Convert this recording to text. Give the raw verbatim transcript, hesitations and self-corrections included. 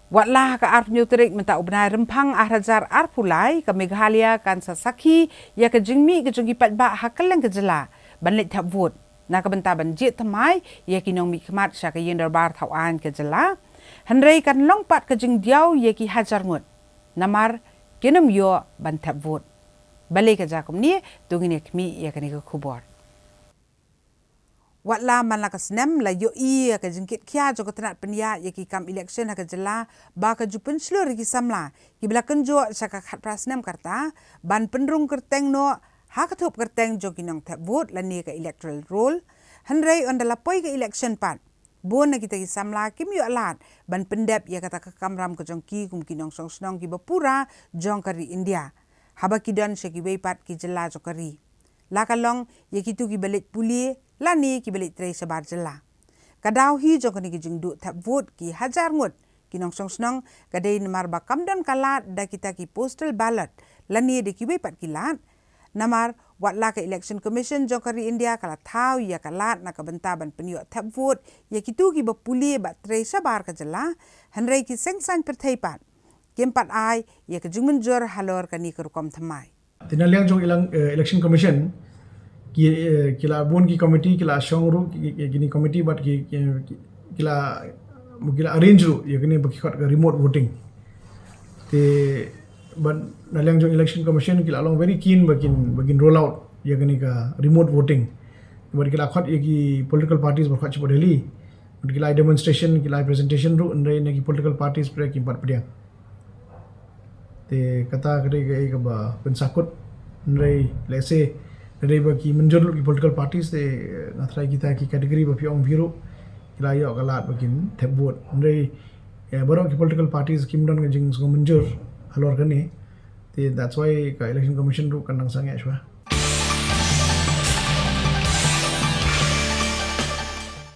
Watla ha ka arphew tarik mynta u bnai Rymphang arhajar arphew lai, ka Meghalaya kan sa sakhi ïa ka jingmih ka jong ki paidbah ha kylleng ka jylla ban leit thep vote na ka bynta ban jied thymmai ïa ki nongmihkhmat sha ka ïing dorbar thaw aiñ ka jylla. Hynrei kan long pat ka jingdiaw ïa ki hajar ngut namar kin ym ïoh ban thep vote. Balei ka jia kumne? To ngin ïa khmih ïa kane ka khubor. Watla man la ka snem la ïohi ïa ka jingkitkhia jong ka tnat pynïaid ïa ki kam election ha ka jylla ba ka ju pynshlur ïa ki samla kiba la kynjoh sha ka khatphra snem ka rta ban pynrung kyrteng noh ha ka thup kyrteng jong ki nongthep vote lane ka electoral roll. Hynrei ynda la poi ka election pat, bun na kita ki samla kim ïoh lad ban pyndep ïa kata ka kamram ka jong ki kum ki nongshong shnong kiba pura jong ka ri India haba ki don sha kiwei pat ki jylla jong ka ri, la ka long ïa kito kiba leit pule lane kiba leit trei shabar jylla. Ka daw hi jong kane ka jingduh thep vote ki hajar ngut ki nongshong shnong ka dei namar ba kam don ka lad da kita ki postal ballot lane da kiwei pat ki lad. Namar watla ka Election Commission jong ka ri India ka la thaw ïa ka lad na ka bynta ban pynïoh thep vote ïa kito kiba pule bad trei shabar ka jylla, hynrei ki seng saiñ pyrthei pat kim pat ai ïa ka jingmynjur halor kane ka rukom thymmai. Te na liang jong Election Commission ki, ki la bun ki committee, ki la shong ruh ki, kine committee bad ki, ki la, ki la arrange ruh ïa kine ba ki khot ka remote voting. Te bad na liang jong Election Commission ki la long very keen ba kin, ba kin roll out ïa kine ka remote voting. Bad ki la khot ïa ki political parties ba khot shapoh Delhi. Bad ki la demonstration, ki la presentation ruh, hynrei na ki political parties pre kim pat pdiang. Te kata ka dei kaei kaba pynsakut, hynrei lehse ka dei ba ki mynjur lut ki political parties te, eh, nga tharai kita ki category ba phi ong phi ruh ki la ïoh ka lad ba kin thep vote. Hynrei, eh, baroh ki political parties kim don ka jingsngew mynjur halor kane. Te that's why ka Election Commission ruh kan dang sangeh shuwa.